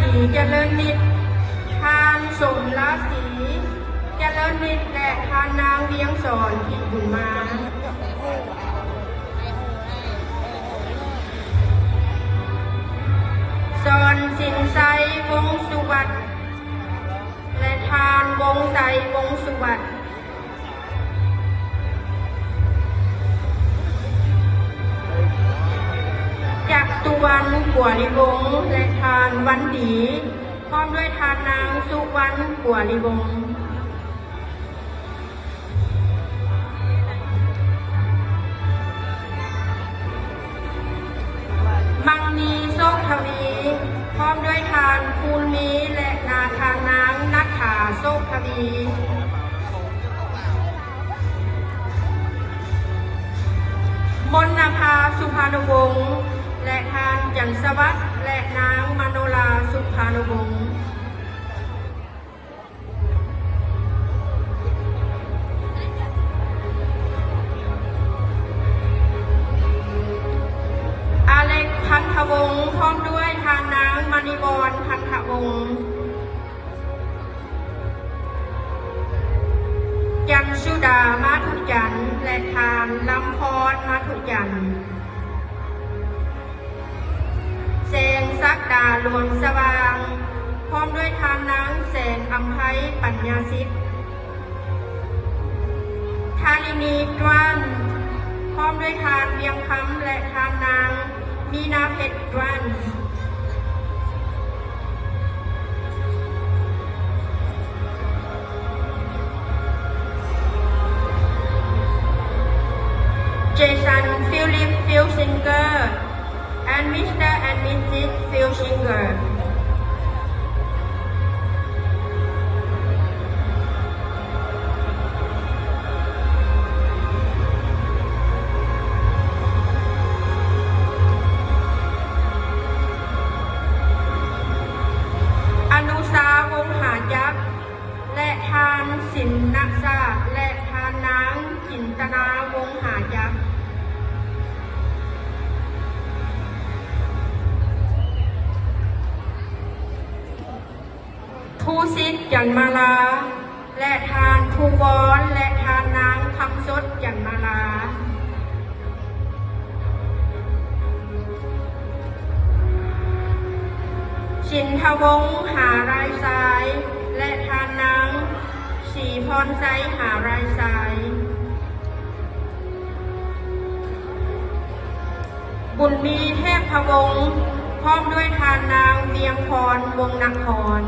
ສີຈະເລີນນິດ, ທ່ານ ສົມລາສີຈະເລີນນິດ ແລະ ທ່ານນາງ ວຽງສອນ ພິບຸນມາ, ສອນສິນໄຊ ວົງສຸວັດ ແລະ ທ່ານ ວົງໄຊ ວົງສຸວັດ. ຈະຕຸວັນ ບົວລີວົງ ແລະ ທ່ານ ວັນດີ ພ້ອມດ້ວຍທ່ານນາງ ສຸວັນ ບົວລີວົງ. ມັງນີ ໂຊກທະວີ ພ້ອມດ້ວຍທ່ານ ພູນມີ ແລະ ນາ ທ່ານນາງ ນັດຖາ ໂຊກທະວີ. ມົນນະພາ ສຸພານຸວົງ ແລະ ທ່ານ ຈັນສະຫວັດ ແລະ ນາງ ມະໂນລາ ສຸພານຸວົງ. ອາເລັກ ພັນທະວົງ ພ້ອມດ້ວຍທ່ານນາງ ມະນີວອນ ພັນທະວົງ, ຈັນສຸດາ ມາທຸຈັນ ແລະ ທ່ານ ລຳພອນ ມາທຸຈັນ. ແສງສັກດາ ລວງສະຫວ່າງ ພ້ອມດ້ວຍທ່ານນາງ ແສງອຳໄພ ປັນຍາສິດ, ທາລິນີ ດວານ ພ້ອມດ້ວຍທ່ານ ວຽງຄຳ ແລະ ທ່ານນາງ ມີນາເພັດ ດວານ. Jason Philip Filsinger and Mister and Missus Filsinger. ອະນຸຊາ ວົງຫາຈັກ ແລະ ທ່ານ ສິນນະຊາດ ແລະ ທ່ານນາງ ຈິນຕະນາ ວົງຫາຈັກ. ພູສິດ ຈັນມາລາ ແລະ ທ່ານ ພູວອນ ແລະ ທ່ານນາງ ຄຳສົດ ຈັນມາລາ. ສິນທະວົງ ຫາລາຍຊາຍ ແລະ ທ່ານນາງ ສີພອນໄຊ ຫາລາຍຊາຍ. ບຸນມີ ເທບພະວົງ ພ້ອມດ້ວຍທ່ານນາງ ວຽງພອນ ວົງນະຄອນ.